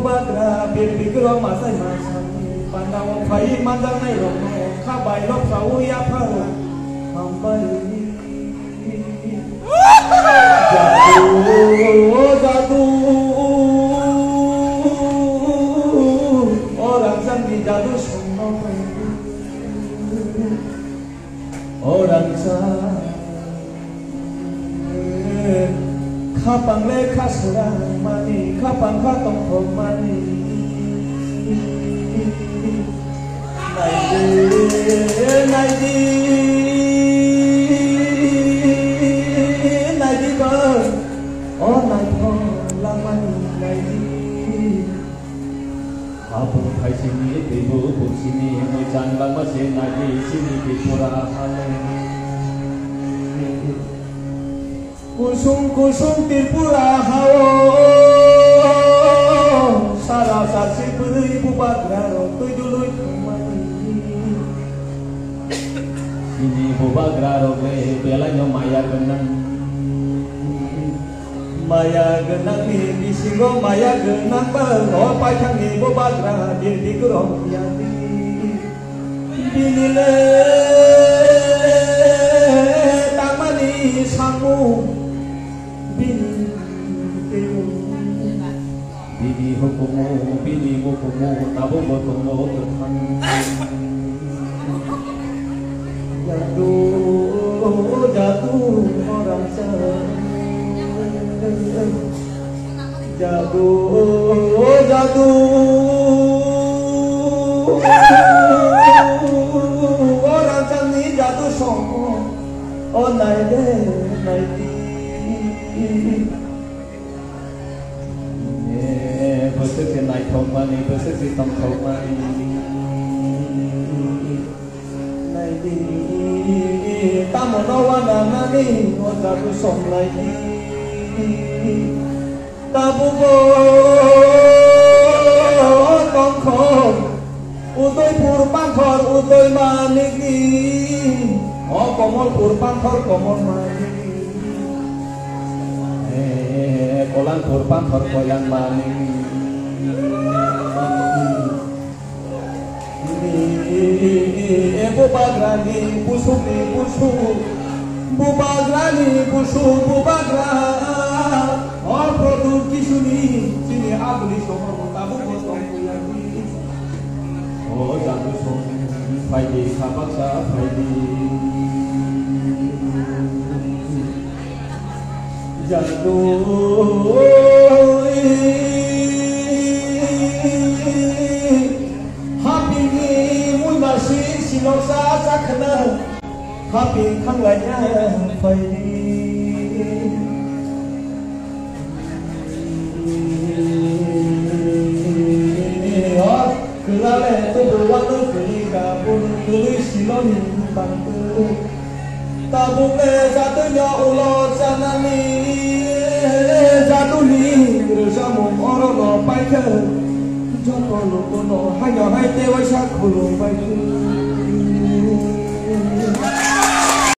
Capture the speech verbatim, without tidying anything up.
Bagra, bir bikro masai masani, pandao phai manjaknai rokno, kha bai lok sao yapharo, hambai. Jadu, jadu, o rangchakni jadu songno bai. O rangchak, khapang le kha swrang mani, khapang kha tongthok mani. Naidi, naidi, naidi ba, o naithok langmani naidi. Hapung phaisingni teibo buksini hwnwi chang langma se nadi sini Tripura hale. Kusung kusung Tripura hao, sara sasi bwrwi bubagra rok twi dului thangmani. Sini bubagra rok le belaino maya gwnang. Maya gwnangni bisingo maya gwnang ba o paithakni bubagra birdi kwrwng yadi. Bini le tangmani samung bini teibo. Bini hukumu, bini mukumu, tabukbo tongo kwthang. Jadu, jadu, orangsa. Jadu, jadu. Orangsani jadu song. O naide, naidi. Eh, bwswk se naithokmani, bwswk se tongthokmani. Naidi, tamo no wananani, o jadu song naidi. Tabukbo tongthok. Udaipur panthor udai manikni, o Komolpur panthor komol manikni, eh, Kolangpur panthor koilang manikni. Ni, eh, bubagrani busukni busuk, bubagrani busuk bubagra, o Prodyot Kishuni, chini aboni sohor tabukbo tongthok. O jadu song phaidi, kha baksa phaidi. Jadu, hapini muimasi siloksa chakhna, haping thanglaina phaidi. Kwlale tubu wano kwlwi ka, bun kwlwi siloni bangtwi. Tabuk le jatwino ulo chanani, jatwni rwchapmung orono paikha. Joto lukuno haino hai tewaisa khulum baikha.